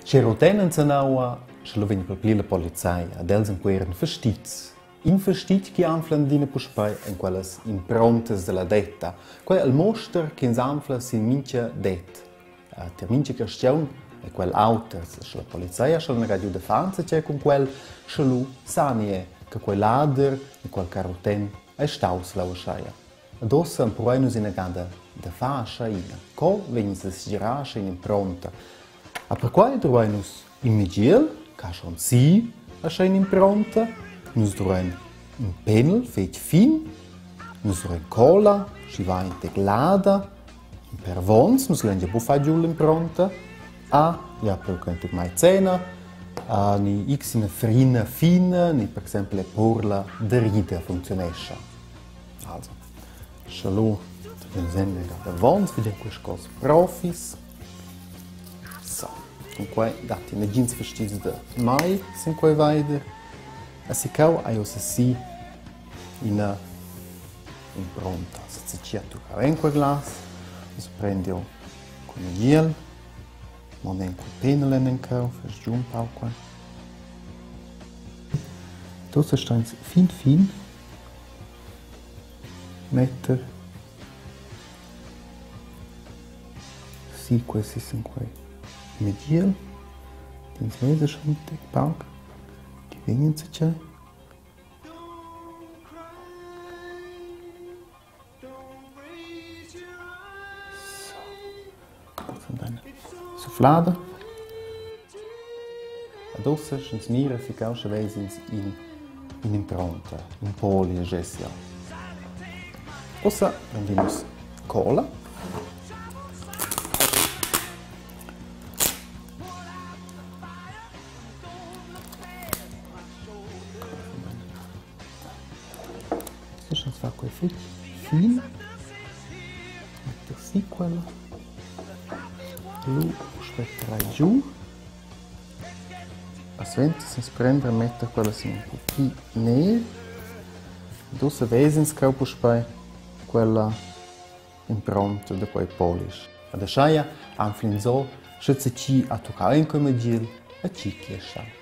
Sche rotenen zanaua, sche lu vegn pli la polizei ad els enqueran fastizs. In fastitg che anflan adina puspei en quellas improntas dalla detta. Quei el muster ch'ins anfla sin mintga det. Tier mintga carstgaun ei quel auter. Sche la polizei ha schon inaga giu da far enzatgei cun quel, sche lu sani è che quei lader ni quel caroten ei staus leu ascheia. Ed ussa empruein nus inagada da far aschia ina. Co vegn ins a segirar aschia in'impronta? A perquei druein nus in migiel che ha schon si aschia in'impronta, nus druein in penel fetg fin, nus druein cola, schi va in tec lada, in per vons, nus lein gia buca giu l'impronta, a ja per quei in tec maizena, a ni x ina frina fina, ni per exempel la purla da rida funcziunescha. Also, sche lu senden davon vegnan questi cos profis. So, cun quei datti nagins fastidis da mai sin quei veider. E si cheu hai ussa si ina impronta. Se ci ha tuccau en quei glas, ussa prend cun il miel, mon en cul penel en cheu, fas giu un pau qua. Ussa steins fin fin metter si questi sin quei mediel ins vesa schon tec pauc che vegn enzatgei. So, sufflada. Ad ussa sch'ins mira ficau sche ves'ins in in'impronta, in poli gessia. Ussa prendin nus cola. Sch'ins fa quei fetg fin, metter si quella, lu spetterai giu. A suenter sins prender e metter quella sin in pupi ner. Ed ussa ves'ins cheu puspei quella impronta da quei polisch. Ad ascheia anfl'ins ora sche zatgi ha tuccau in quei magiel e tgi che è stau.